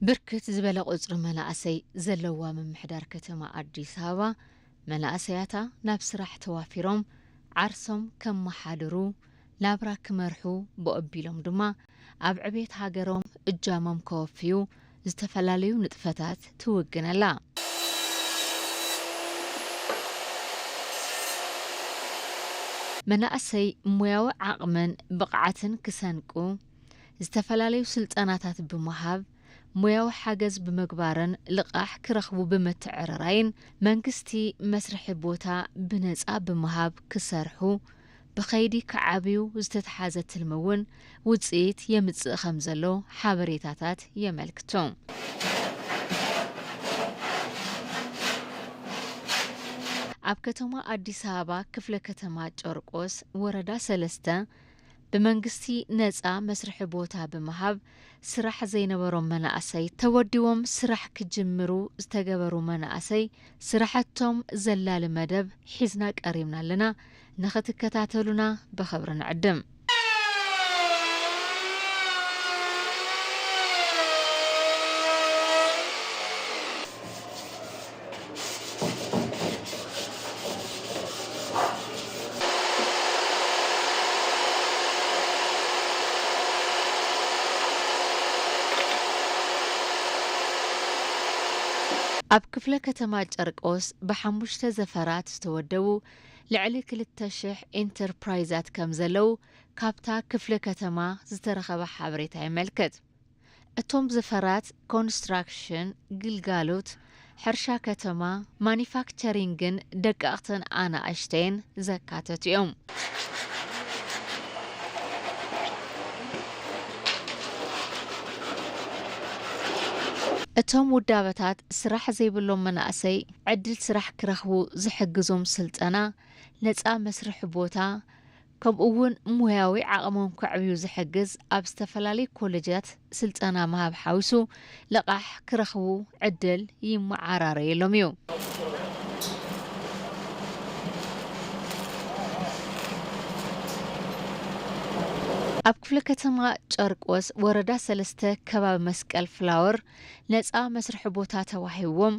ብርክት ዝበለ ቁጽሪ መናእሰይ ዘለዋ ምምሕዳር ከተማ ኣዲስ ኣበባ፣ መናእሰያታ ናብ ስራሕ ተዋፊሮም ዓርሶም ከመሓድሩ፣ ናብራ ክመርሑ፣ ብኦቢሎም ድማ ኣብ ዕቤት ሃገሮም እጃሞም ከወፍዩ ዝተፈላለዩ ንጥፈታት ትውግን ኣላ። መናእሰይ ሞያዊ ዓቕምን ብቕዓትን ክሰንቁ፣ ዝተፈላለዩ ስልጠናታት ብምሃብ፣ ሞያዊ ሓገዝ ብምግባርን ልቓሕ ክረኽቡ ብምትዕርራይን፣ መንግስቲ መስርሒ ቦታ ብነጻ ብምሃብ ክሰርሑ፣ ብኸይዲ ክዓብዩ ዝተትሓዘ ትልሚ እውን ውጽኢት የምጽእ ከም ዘሎ ሓበሬታታት የመልክቱ። ኣብ ከተማ ኣዲስ ኣበባ ክፍለ ከተማ ጨርቆስ ወረዳ ሰለስተ ብመንግስቲ ነጻ መስርሒ ቦታ ብምሃብ ስራሕ ዘይነበሮም መናእሰይ ተወዲቦም ስራሕ ክጅምሩ ዝተገበሩ መናእሰይ ስራሕቶም ዘላሊ መደብ ሒዝና ቀሪብና ኣለና። ንኽትከታተሉና ብኽብሪ ንዕድም። ኣብ ክፍለ ከተማ ጨርቆስ ብሓሙሽተ ዘፈራት ዝተወደቡ ልዕሊ ክልተ ሽሕ ኢንተርፕራይዛት ከም ዘለዉ ካብታ ክፍለ ከተማ ዝተረኸበ ሓበሬታ የመልክት። እቶም ዘፈራት ኮንስትራክሽን፣ ግልጋሎት፣ ሕርሻ ከተማ፣ ማኒፋክቸሪንግን ደቀቕትን ኣናእሽተይን ዘካተቱ እዮም። እቶም ውዳበታት ስራሕ ዘይብሎም መናእሰይ ዕድል ስራሕ ክረኽቡ ዝሕግዞም ስልጠና፣ ነፃ መስርሒ ቦታ፣ ከምኡ እውን ሞያዊ ዓቕሞም ከዕብዩ ዝሕግዝ ኣብ ዝተፈላለዩ ኮሌጃት ስልጠና ምሃብ ሓዊሱ ልቓሕ ክረኽቡ ዕድል ይመዓራረየሎም እዩ። ኣብ ክፍለ ከተማ ጨርቆስ ወረዳ ሰለስተ ከባቢ መስቀል ፍላወር ነፃ መስርሒ ቦታ ተዋሂብዎም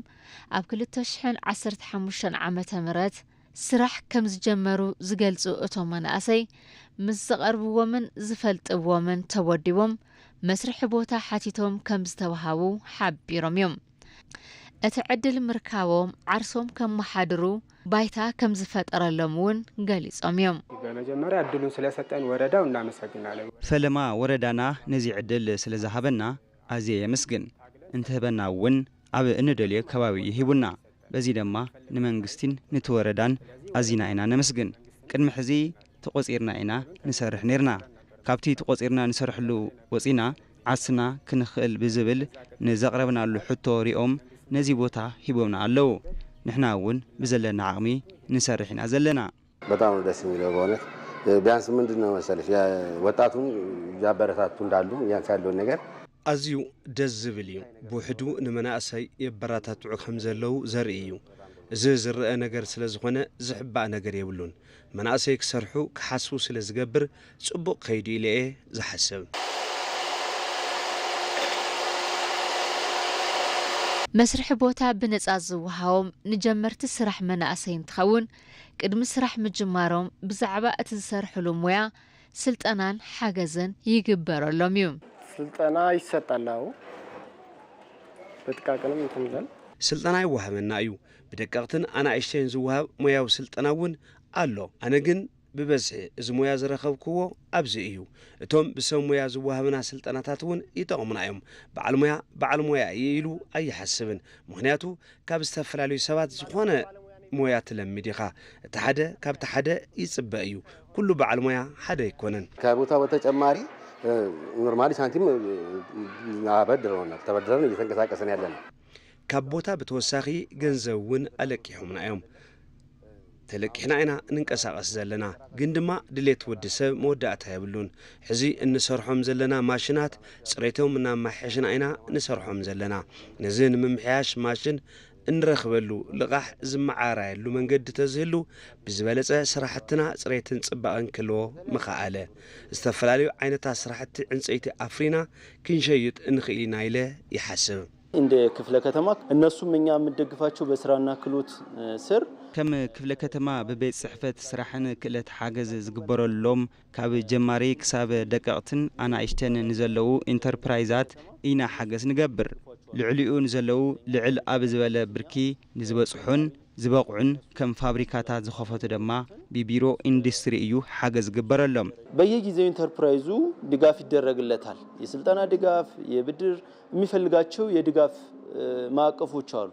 ኣብ ክልተ ሽሕን ዓሰርተ ሓሙሽተን ዓመተ ምህረት ስራሕ ከም ዝጀመሩ ዝገልጹ እቶም መናእሰይ፣ ምስ ዝቐርብዎምን ዝፈልጥዎምን ተወዲቦም መስርሒ ቦታ ሓቲቶም ከም ዝተዋሃቡ ሓቢሮም እዮም። እቲ ዕድል ምርካቦም ዓርሶም ከመሓድሩ ባይታ ከም ዝፈጠረሎም እውን ገሊጾም እዮም። በመጀመሪያ እድሉን ስለሰጠን ወረዳው እናመሰግናለን። ፈለማ ወረዳና ነዚ ዕድል ስለ ዝሃበና ኣዝየ የመስግን። እንትህበና እውን ኣብ እንደልዮ ከባቢ እዩ ሂቡና። በዚ ድማ ንመንግስቲን ንቲ ወረዳን ኣዚና ኢና ነመስግን። ቅድሚ ሕዚ ተቖጺርና ኢና ንሰርሕ ኔርና። ካብቲ ተቖጺርና ንሰርሕሉ ወጺና ዓርስና ክንኽእል ብዝብል ንዘቕረብናሉ ሕቶ ሪኦም ነዚ ቦታ ሂቦምና ኣለዉ። ንሕና እውን ብዘለና ዓቕሚ ንሰርሕ ኢና ዘለና። በጣም ነው ደስ የሚለው በእውነት። ቢያንስ ምንድን ነው መሰለሽ ወጣቱን እያበረታቱ እንዳሉ ቢያንስ ያለውን ነገር ኣዝዩ ደስ ዝብል እዩ። ብውሕዱ ንመናእሰይ የበራታትዑ ከም ዘለዉ ዘርኢ እዩ። እዚ ዝረአ ነገር ስለ ዝኾነ ዝሕባእ ነገር የብሉን። መናእሰይ ክሰርሑ ክሓስቡ ስለ ዝገብር ጽቡቕ ከይዱ ኢለ እየ ዝሓስብ። መስርሒ ቦታ ብነጻ ዝወሃቦም ንጀመርቲ ስራሕ መናእሰይ እንትኸውን ቅድሚ ስራሕ ምጅማሮም ብዛዕባ እቲ ዝሰርሕሉ ሞያ ስልጠናን ሓገዝን ይግበረሎም እዩ። ስልጠና ይሰጣል። ኣዎ በጥቃቅንም እንትን ይላል። ስልጠና ይወሃበና እዩ። ብደቀቕትን ኣናእሽተይን ዝወሃብ ሞያዊ ስልጠና እውን ኣሎ። ኣነ ግን ብበዝሒ እዚ ሞያ ዝረኸብክዎ ኣብዚ እዩ። እቶም ብሰብ ሞያ ዝወሃብና ስልጠናታት እውን ይጠቕሙና እዮም። በዓል ሞያ በዓል ሞያ እዩ ኢሉ ኣይሓስብን። ምኽንያቱ ካብ ዝተፈላለዩ ሰባት ዝኾነ ሞያ ትለምድ ኢኻ። እቲ ሓደ ካብቲ ሓደ ይጽበ እዩ። ኩሉ በዓል ሞያ ሓደ ኣይኮነን። ከቦታው በተጨማሪ ኖርማሊ ሳንቲም አበድረውናል። ተበድረን እየተንቀሳቀስን ያለ ነው። ካብ ቦታ ብተወሳኺ ገንዘብ እውን ኣለቂሖምና እዮም። ተለቂሕና ኢና ንንቀሳቐስ ዘለና፣ ግን ድማ ድሌት ወዲ ሰብ መወዳእታ የብሉን። ሕዚ እንሰርሖም ዘለና ማሽናት ፅሬቶም እናማሓየሽና ኢና ንሰርሖም ዘለና። ነዚ ንምምሕያሽ ማሽን እንረኽበሉ ልቓሕ ዝመዓራየሉ መንገዲ ተዝህሉ ብዝበለጸ ስራሕትና ጽሬትን ጽባቐን ክህልዎ ምኸኣለ። ዝተፈላለዩ ዓይነታት ስራሕቲ ዕንጸይቲ ኣፍሪና ክንሸይጥ እንኽእል ኢና ኢለ ይሓስብ። እንደ ክፍለ ከተማ እነሱም እኛ የምንደግፋቸው በስራና ክህሎት ስር ከም ክፍለ ከተማ ብቤት ጽሕፈት ስራሕን ክእለት ሓገዝ ዝግበረሎም ካብ ጀማሪ ክሳብ ደቀቕትን ኣናእሽተን ንዘለዉ ኢንተርፕራይዛት ኢና ሓገዝ ንገብር። ልዕሊኡ ንዘለዉ ልዕል ኣብ ዝበለ ብርኪ ንዝበጽሑን ዝበቕዑን ከም ፋብሪካታት ዝኸፈቱ ድማ ብቢሮ ኢንዱስትሪ እዩ ሓገዝ ዝግበረሎም። በየጊዜው ኢንተርፕራይዙ ድጋፍ ይደረግለታል። የስልጠና ድጋፍ፣ የብድር፣ የሚፈልጋቸው የድጋፍ ማዕቀፎች አሉ።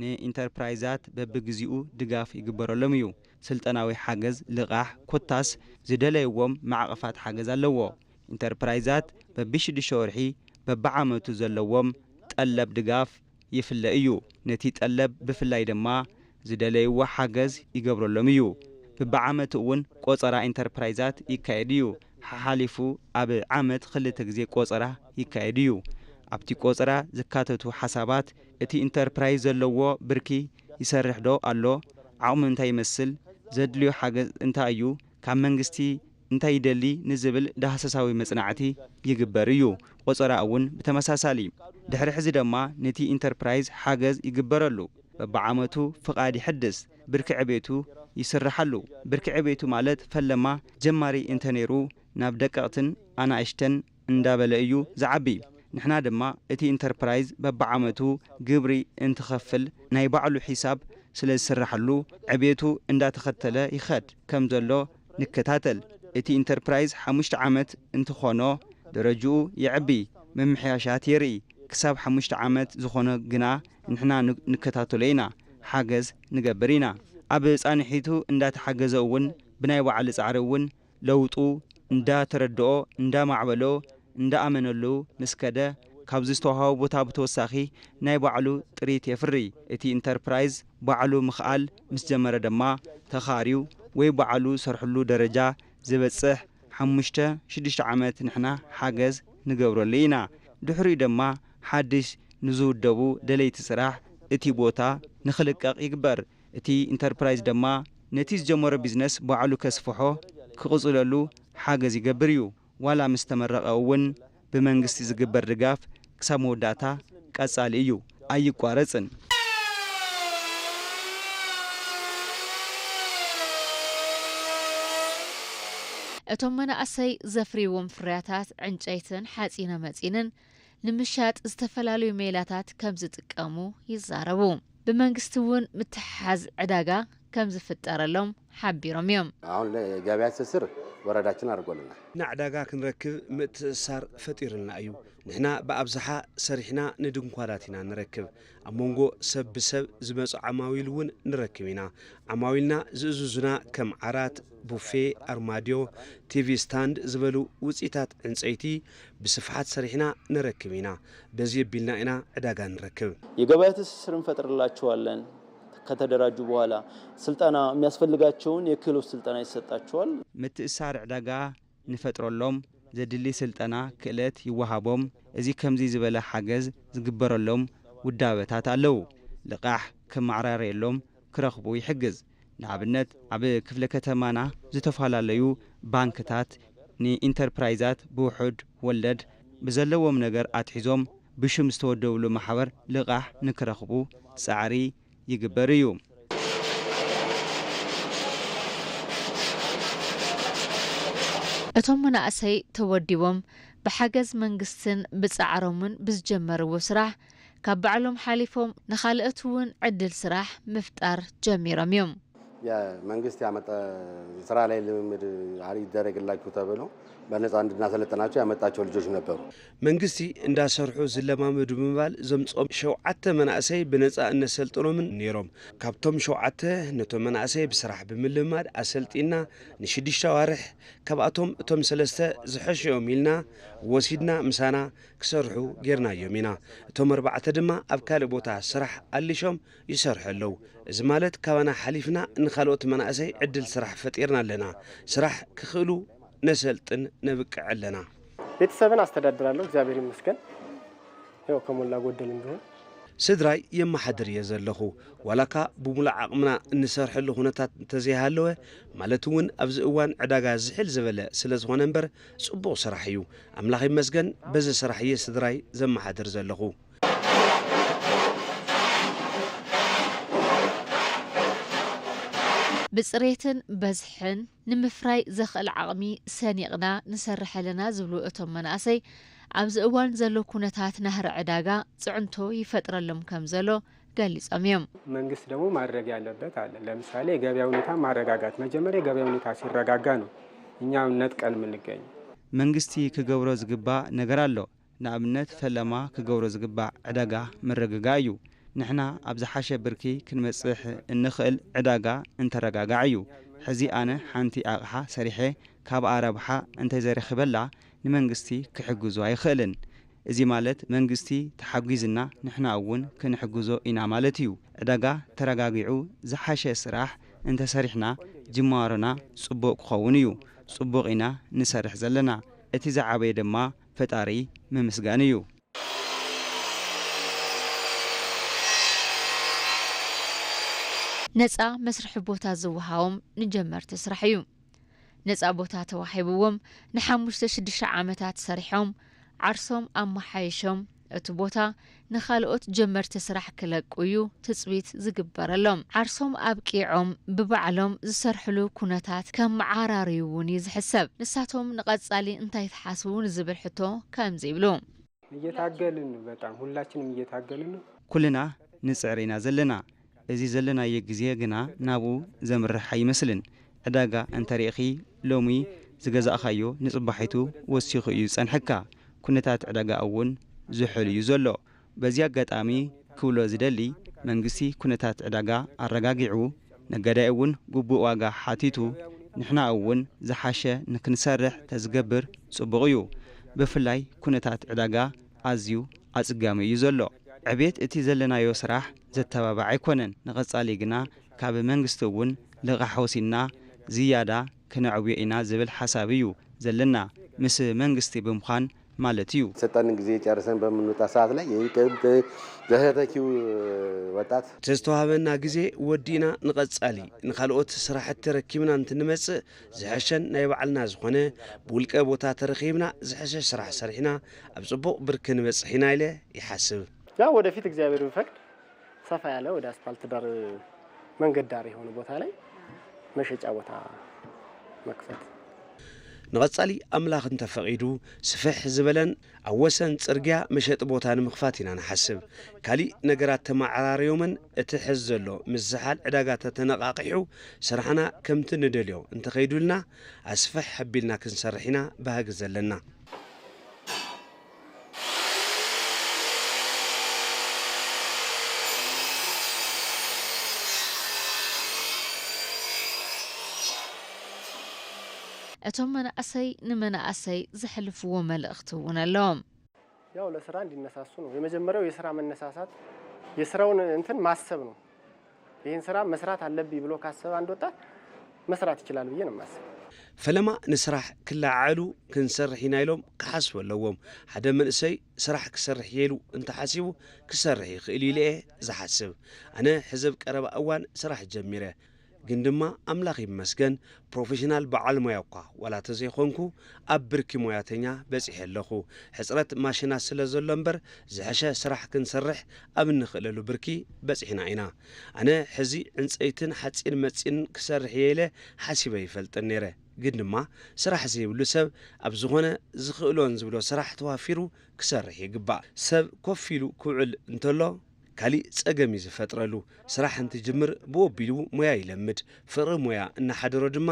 ንኢንተርፕራይዛት በብግዚኡ ድጋፍ ይግበረሎም እዩ። ስልጠናዊ ሓገዝ፣ ልቓሕ ኮታስ ዝደለይዎም ማዕቐፋት ሓገዝ ኣለዎ። ኢንተርፕራይዛት በብሽዱሽተ ወርሒ በብዓመቱ ዘለዎም ጠለብ ድጋፍ ይፍለ እዩ። ነቲ ጠለብ ብፍላይ ድማ ዝደለይዎ ሓገዝ ይገብረሎም እዩ። ብብዓመት እውን ቆጸራ ኢንተርፕራይዛት ይካየድ እዩ። ሓሓሊፉ ኣብ ዓመት ክልተ ግዜ ቆጸራ ይካየድ እዩ። ኣብቲ ቆጸራ ዝካተቱ ሓሳባት እቲ ኢንተርፕራይዝ ዘለዎ ብርኪ ይሰርሕ ዶ ኣሎ፣ ዓቕሙ እንታይ ይመስል፣ ዘድልዮ ሓገዝ እንታይ እዩ፣ ካብ መንግስቲ እንታይ ይደሊ ንዝብል ዳህሰሳዊ መጽናዕቲ ይግበር እዩ። ቆጸራ እውን ብተመሳሳሊ። ድሕሪ ሕዚ ድማ ነቲ ኢንተርፕራይዝ ሓገዝ ይግበረሉ። በብዓመቱ ፍቓድ ይሕድስ፣ ብርኪ ዕቤቱ ይስርሓሉ። ብርኪ ዕቤቱ ማለት ፈለማ ጀማሪ እንተነይሩ ናብ ደቀቕትን ኣናእሽተን እንዳበለ እዩ ዝዓቢ። ንሕና ድማ እቲ ኢንተርፕራይዝ በብዓመቱ ግብሪ እንትኸፍል ናይ ባዕሉ ሒሳብ ስለ ዝስርሓሉ ዕቤቱ እንዳተኸተለ ይኸድ ከም ዘሎ ንከታተል። እቲ ኢንተርፕራይዝ ሓሙሽተ ዓመት እንትኾኖ ደረጅኡ ይዕቢ፣ ምምሕያሻት የርኢ። ክሳብ ሓሙሽተ ዓመት ዝኾኖ ግና ንሕና ን- ንከታተሎ ኢና፣ ሓገዝ ንገብር ኢና። ኣብ ጻንሒቱ እንዳተሓገዘ እውን ብናይ ባዕሉ ጻዕሪ እውን ለውጡ እንዳተረድኦ እንዳማዕበሎ እንዳኣመነሉ ምስ ከደ ካብ ዝተዋህቦ ቦታ ብተወሳኺ ናይ ባዕሉ ጥሪት የፍሪ። እቲ ኢንተርፕራይዝ ባዕሉ ምኽኣል ምስ ጀመረ ድማ ተኻርዩ ወይ ባዕሉ ዝሰርሕሉ ደረጃ ዝበጽሕ ሓሙሽተ ሽዱሽተ ዓመት ንሕና ሓገዝ ንገብረሉ ኢና። ድሕሪኡ ድማ ሓድሽ ንዝውደቡ ደለይቲ ስራሕ እቲ ቦታ ንኽልቀቕ ይግበር። እቲ ኢንተርፕራይዝ ድማ ነቲ ዝጀመሮ ቢዝነስ ባዕሉ ከስፍሖ ክቕጽለሉ ሓገዝ ይገብር እዩ። ዋላ ምስ ተመረቐ እውን ብመንግስቲ ዝግበር ድጋፍ ክሳብ መወዳእታ ቀጻሊ እዩ፣ ኣይቋረጽን። እቶም መናእሰይ ዘፍርይዎም ፍርያታት ዕንጨይትን ሓፂነ መፂንን ንምሻጥ ዝተፈላለዩ ሜላታት ከም ዝጥቀሙ ይዛረቡ። ብመንግስቲ እውን ምትሕሓዝ ዕዳጋ ከም ዝፍጠረሎም ሓቢሮም እዮም። አሁን ለገበያ ትስስር ወረዳችን አድርጎልናል። ንዕዳጋ ክንረክብ ምትእስሳር ፈጢሩልና እዩ። ንሕና ብኣብዝሓ ሰሪሕና ንድንኳናት ኢና ንረክብ። ኣብ መንጎ ሰብ ብሰብ ዝመጹ ዓማዊል እውን ንረክብ ኢና። ዓማዊልና ዝእዝዙና ከም ዓራት፣ ቡፌ፣ ኣርማድዮ፣ ቲቪ ስታንድ ዝበሉ ውፅኢታት ዕንፀይቲ ብስፍሓት ሰሪሕና ንረክብ ኢና። በዚ ኣቢልና ኢና ዕዳጋ ንረክብ። የገበያ ትስስር እንፈጥርላቸዋለን። ከተደራጁ በኋላ ስልጠና የሚያስፈልጋቸውን የክህሎት ስልጠና ይሰጣቸዋል። ምትእሳር ዕዳጋ ንፈጥረሎም፣ ዘድሊ ስልጠና ክእለት ይወሃቦም። እዚ ከምዚ ዝበለ ሓገዝ ዝግበረሎም ውዳበታት ኣለዉ። ልቓሕ ክመዓራረየሎም ክረኽቡ ይሕግዝ። ንኣብነት ኣብ ክፍለ ከተማና ዝተፈላለዩ ባንክታት ንኢንተርፕራይዛት ብውሑድ ወለድ ብዘለዎም ነገር ኣትሒዞም ብሽም ዝተወደብሉ ማሕበር ልቓሕ ንክረኽቡ ጻዕሪ ይግበር እዩ። እቶም መናእሰይ ተወዲቦም ብሓገዝ መንግስትን ብጻዕሮምን ብዝጀመርዎ ስራሕ ካብ ባዕሎም ሓሊፎም ንኻልኦት እውን ዕድል ስራሕ ምፍጣር ጀሚሮም እዮም። የመንግስት ያመጣ ስራ ላይ ልምምድ አሪ ይደረግላችሁ ተብሎ በነፃ እንድናሰለጥናቸው ያመጣቸው ልጆች ነበሩ። መንግስቲ እንዳሰርሑ ዝለማመዱ ብምባል ዘምጾም ሸውዓተ መናእሰይ ብነፃ እነሰልጥኖምን ነይሮም። ካብቶም ሸውዓተ ነቶም መናእሰይ ብስራሕ ብምልማድ ኣሰልጢና ንሽዱሽተ ኣዋርሕ ካብኣቶም እቶም ሰለስተ ዝሐሽኦም ኢልና ወሲድና ምሳና ክሰርሑ ጌርናዮም ኢና። እቶም ኣርባዕተ ድማ ኣብ ካልእ ቦታ ስራሕ ኣሊሾም ይሰርሑ ኣለዉ። እዚ ማለት ካባና ሓሊፍና ንኻልኦት መናእሰይ ዕድል ስራሕ ፈጢርና ኣለና። ስራሕ ክኽእሉ ነሰልጥን ነብቅዕ ኣለና። ቤተሰብን አስተዳድራለሁ፣ እግዚአብሔር ይመስገን። ያው ከሞላ ጎደልም ቢሆን ስድራይ የመሓድር እየ ዘለኹ። ዋላካ ብሙሉእ ዓቕምና እንሰርሐሉ ኩነታት እንተዘይሃለወ፣ ማለት እውን ኣብዚ እዋን ዕዳጋ ዝሕል ዝበለ ስለ ዝኾነ እምበር፣ ጽቡቕ ስራሕ እዩ። ኣምላኽ ይመስገን፣ በዚ ስራሕ እየ ስድራይ ዘመሓድር ዘለኹ። ብጽሬትን በዝሕን ንምፍራይ ዘኽእል ዓቕሚ ሰኒቕና ንሰርሕ ኣለና ዝብሉ እቶም መናእሰይ፣ ኣብዚ እዋን ዘሎ ኩነታት ናህሪ ዕዳጋ ጽዕንቶ ይፈጥረሎም ከም ዘሎ ገሊጾም እዮም። መንግስት ደግሞ ማድረግ ያለበት አለ። ለምሳሌ የገበያ ሁኔታ ማረጋጋት፣ መጀመሪያ የገበያ ሁኔታ ሲረጋጋ ነው እኛ ነጥቀን የምንገኝ። መንግስቲ ክገብሮ ዝግባእ ነገር ኣሎ። ንኣብነት ፈለማ ክገብሮ ዝግባእ ዕዳጋ ምርግጋእ እዩ። ንሕና ኣብ ዝሓሸ ብርኪ ክንበጽሕ እንኽእል ዕዳጋ እንተረጋጋዕ እዩ። ሕዚ ኣነ ሓንቲ ኣቕሓ ሰሪሐ ካብኣ ረብሓ እንተዘይረኺበላ ንመንግስቲ ክሕግዞ ኣይኽእልን። እዚ ማለት መንግስቲ ተሓጒዝና ንሕና እውን ክንሕግዞ ኢና ማለት እዩ። ዕዳጋ ተረጋጊዑ ዝሓሸ ስራሕ እንተሰሪሕና ጅማሮና ጽቡቕ ክኸውን እዩ። ጽቡቕ ኢና ንሰርሕ ዘለና። እቲ ዝዓበየ ድማ ፈጣሪ ምምስጋን እዩ። ነጻ መስርሒ ቦታ ዝወሃቦም ንጀመርቲ ስራሕ እዩ። ነጻ ቦታ ተዋሂብዎም ንሓሙሽተ ሽዱሽተ ዓመታት ሰሪሖም ዓርሶም ኣመሓይሾም እቲ ቦታ ንኻልኦት ጀመርቲ ስራሕ ክለቁ እዩ ትጽቢት ዝግበረሎም። ዓርሶም ኣብቂዖም ብባዕሎም ዝሰርሕሉ ኩነታት ከመዓራርዩ እውን እዩ ዝሕሰብ። ንሳቶም ንቐጻሊ እንታይ ትሓስቡ ንዝብል ሕቶ ከምዚ ይብሉ። እየታገልን ነው። በጣም ሁላችንም እየታገልን ነው። ኩልና ንጽዕር ኢና ዘለና። እዚ ዘለናዮ ግዜ ግና ናብኡ ዘምርሕ ኣይመስልን። ዕዳጋ እንተሪእኺ ሎሚ ዝገዛእኻዮ ንጽባሒቱ ወሲኹ እዩ ዝጸንሐካ። ኩነታት ዕዳጋ እውን ዝሑል እዩ ዘሎ። በዚ ኣጋጣሚ ክብሎ ዝደሊ መንግስቲ ኩነታት ዕዳጋ ኣረጋጊዑ ነጋዳይ እውን ግቡእ ዋጋ ሓቲቱ ንሕና እውን ዝሓሸ ንክንሰርሕ ተዝገብር ጽቡቕ እዩ። ብፍላይ ኩነታት ዕዳጋ ኣዝዩ ኣጽጋሚ እዩ ዘሎ። ዕቤት እቲ ዘለናዮ ስራሕ ዘተባባዕ ኣይኮነን። ንቐጻሊ ግና ካብ መንግስቲ እውን ልቓሕ ወሲድና ዝያዳ ክነዕብዮ ኢና ዝብል ሓሳብ እዩ ዘለና ምስ መንግስቲ ብምዃን ማለት እዩ። ሰጠንን ጊዜ ጨርሰን በምንወጣ ሰዓት ላይ ለተተኪው ወጣት ተዝተዋህበና ግዜ ወዲእና ንቐጻሊ ንኻልኦት ስራሕቲ ረኪብና እንትንመጽእ ዝሐሸን ናይ ባዕልና ዝኾነ ብውልቀ ቦታ ተረኺብና ዝሐሸ ስራሕ ሰሪሕና ኣብ ጽቡቕ ብርኪ ንበጽሕ ኢና ኢለ ይሓስብ። ያው ወደፊት እግዚአብሔር ቢፈቅድ ሰፋ ያለ ወደ አስፋልት ዳር መንገድ ዳር የሆነ ቦታ ላይ መሸጫ ቦታ መክፈት። ንቐጻሊ ኣምላኽ እንተፈቒዱ ስፍሕ ዝበለን ኣብ ወሰን ጽርግያ መሸጢ ቦታ ንምኽፋት ኢና ንሓስብ። ካሊእ ነገራት ተመዓራርዮምን እቲ ሕዚ ዘሎ ምዝሓል ዕዳጋ ተተነቓቒሑ ስራሕና ከምቲ ንደልዮ እንተኸይዱልና ኣስፍሕ ኣቢልና ክንሰርሕ ኢና ባህጊ ዘለና። እቶም መናእሰይ ንመናእሰይ ዘሕልፍዎ መልእኽቲ እውን ኣለዎም። ያው ለስራ እንዲነሳሱ ነው የመጀመሪያው የስራ መነሳሳት፣ የስራውን እንትን ማሰብ ነው። ይህን ስራ መስራት አለብኝ ብሎ ካሰበ አንድ ወጣት መስራት ይችላል ብዬ ነው የማስበው። ፈለማ ንስራሕ ክለዓዓሉ ክንሰርሕ ኢና ኢሎም ክሓስቡ ኣለዎም። ሓደ መንእሰይ ስራሕ ክሰርሕ እየ ኢሉ እንተሓሲቡ ክሰርሕ ይኽእል ኢለ እየ ዝሓስብ። ኣነ ሕዚ ኣብ ቀረባ እዋን ስራሕ ጀሚረ። ግን ድማ ኣምላኽ ይመስገን ፕሮፌሽናል በዓል ሞያ እኳ ዋላ ተዘይኾንኩ ኣብ ብርኪ ሞያተኛ በጺሐ ኣለኹ። ሕጽረት ማሽናት ስለ ዘሎ እምበር ዝሐሸ ስራሕ ክንሰርሕ ኣብ እንኽእለሉ ብርኪ በጺሕና ኢና። ኣነ ሕዚ ዕንጸይትን ሓጺን መጺን ክሰርሕ እየ ኢለ ሓሲበ ኣይፈልጥን ነይረ። ግን ድማ ስራሕ ዘይብሉ ሰብ ኣብ ዝኾነ ዝኽእሎን ዝብሎ ስራሕ ተዋፊሩ ክሰርሕ ይግባእ። ሰብ ኮፍ ኢሉ ክውዕል እንተሎ ካሊእ ጸገም እዩ ዝፈጥረሉ። ስራሕ እንትጅምር ብወቢሉ ሞያ ይለምድ። ፍቕሪ ሞያ እናሓደሮ ድማ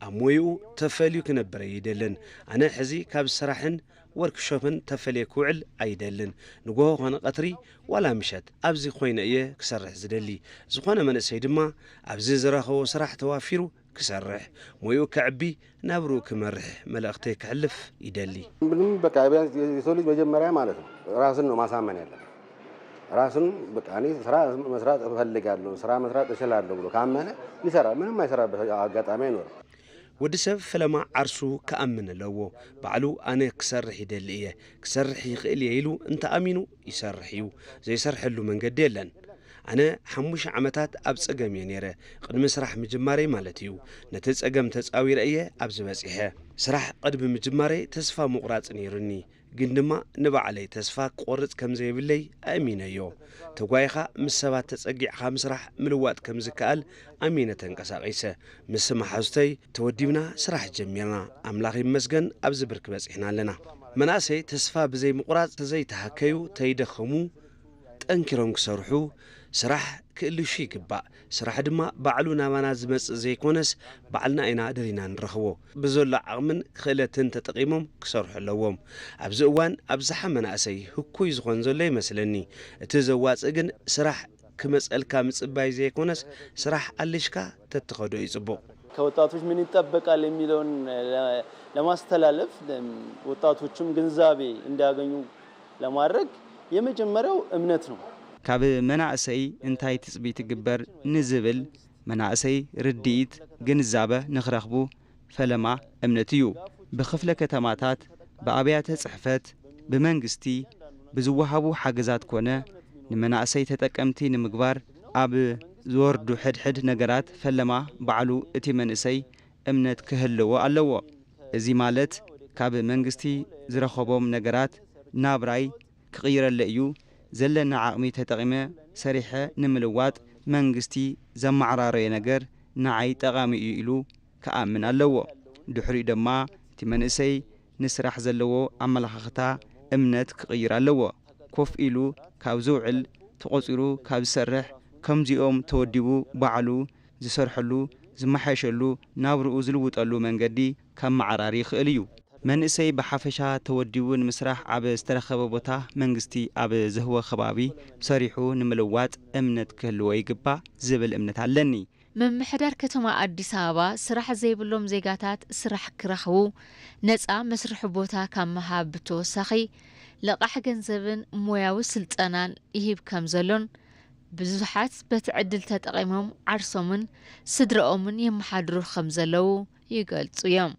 ኣብ ሞይኡ ተፈልዩ ክነብር ኣይደልን። ኣነ ሕዚ ካብ ስራሕን ወርክሾፕን ተፈልየ ክውዕል ኣይደልን። ንጎሆ ኾነ ቀትሪ ዋላ ምሸት ኣብዚ ኮይነ እየ ክሰርሕ ዝደሊ። ዝኾነ መንእሰይ ድማ ኣብዚ ዝረኸቦ ስራሕ ተዋፊሩ ክሰርሕ፣ ሞይኡ ከዕቢ፣ ናብርኡ ክመርሕ መልእኽተይ ከሕልፍ ይደሊ። ምንም በቃ ቢያንስ የሰው ልጅ መጀመሪያ ማለት ነው ራስን ነው ማሳመን ያለበት። ራስን በቃ እኔ ስራ መስራት እፈልጋለሁ፣ ስራ መስራት እችላለሁ ብሎ ካመነ ይሰራል። ምንም አይሰራበት አጋጣሚ አይኖርም። ወዲ ሰብ ፈለማ ዓርሱ ክኣምን ኣለዎ። ባዕሉ ኣነ ክሰርሕ ይደሊ እየ፣ ክሰርሕ ይኽእል እየ ኢሉ እንተኣሚኑ ይሰርሕ እዩ። ዘይሰርሐሉ መንገዲ የለን። ኣነ ሓሙሽተ ዓመታት ኣብ ጸገም እየ ነይረ፣ ቅድሚ ስራሕ ምጅማረይ ማለት እዩ። ነቲ ጸገም ተጻዊረ እየ ኣብዚ በጺሐ። ስራሕ ቅድሚ ምጅማረይ ተስፋ ምቑራጽ ነይሩኒ። ግን ድማ ንባዕለይ ተስፋ ክቆርጽ ከም ዘይብለይ ኣእሚነዮ። ተጓይኻ ምስ ሰባት ተጸጊዕኻ ምስራሕ ምልዋጥ ከም ዝከኣል ኣሚነ ተንቀሳቒሰ። ምስ መሓዙተይ ተወዲብና ስራሕ ጀሚርና። ኣምላኽ ይመስገን ኣብዚ ብርኪ በጺሕና ኣለና። መናእሰይ ተስፋ ብዘይ ምቑራጽ ተዘይተሃከዩ ተይደኸሙ ጠንኪሮም ክሰርሑ፣ ስራሕ ክእልሹ ይግባእ። ስራሕ ድማ ባዕሉ ናባና ዝመጽእ ዘይኮነስ ባዕልና ኢና ደሊና ንረኽቦ። ብዘሎ ዓቕምን ክእለትን ተጠቒሞም ክሰርሑ ኣለዎም። ኣብዚ እዋን ኣብዝሓ መናእሰይ ህኩይ ዝኾን ዘሎ ይመስለኒ። እቲ ዘዋጽእ ግን ስራሕ ክመጸልካ ምጽባይ ዘይኮነስ ስራሕ ኣልሽካ ተትኸዶ እዩ ጽቡቕ። ከወጣቶች ምን ይጠበቃል የሚለውን ለማስተላለፍ፣ ወጣቶችም ግንዛቤ እንዲያገኙ ለማድረግ የመጀመሪያው እምነት ነው። ካብ መናእሰይ እንታይ ትጽቢት ይግበር ንዝብል መናእሰይ ርድኢት ግንዛበ ንኽረኽቡ ፈለማ እምነት እዩ። ብኽፍለ ከተማታት፣ ብኣብያተ ጽሕፈት፣ ብመንግስቲ ብዝወሃቡ ሓገዛት ኮነ ንመናእሰይ ተጠቀምቲ ንምግባር ኣብ ዝወርዱ ሕድሕድ ነገራት ፈለማ ባዕሉ እቲ መንእሰይ እምነት ክህልዎ ኣለዎ። እዚ ማለት ካብ መንግስቲ ዝረኸቦም ነገራት ናብራይ ክቕይረለይ እዩ፣ ዘለና ዓቕሚ ተጠቒመ ሰሪሐ ንምልዋጥ መንግስቲ ዘመዓራረዮ ነገር ንዓይ ጠቓሚ እዩ ኢሉ ክኣምን ኣለዎ። ድሕሪኡ ድማ እቲ መንእሰይ ንስራሕ ዘለዎ ኣመለኻኽታ እምነት ክቕይር ኣለዎ። ኮፍ ኢሉ ካብ ዝውዕል ተቖጺሩ ካብ ዝሰርሕ ከምዚኦም ተወዲቡ ባዕሉ ዝሰርሐሉ ዝመሓየሸሉ ናብርኡ ዝልውጠሉ መንገዲ ከመዓራሪ ይኽእል እዩ። መንእሰይ ብሓፈሻ ተወዲቡ ንምስራሕ ኣብ ዝተረኸበ ቦታ መንግስቲ ኣብ ዝህቦ ከባቢ ሰሪሑ ንምልዋጥ እምነት ክህልዎ ይግባእ ዝብል እምነት ኣለኒ። ምምሕዳር ከተማ ኣዲስ ኣበባ ስራሕ ዘይብሎም ዜጋታት ስራሕ ክረኽቡ ነፃ መስርሒ ቦታ ካብ ምሃብ ብተወሳኺ ልቓሕ ገንዘብን ሞያዊ ስልጠናን ይህብ ከም ዘሎን ብዙሓት በቲ ዕድል ተጠቒሞም ዓርሶምን ስድረኦምን የመሓድሩ ከም ዘለዉ ይገልጹ እዮም።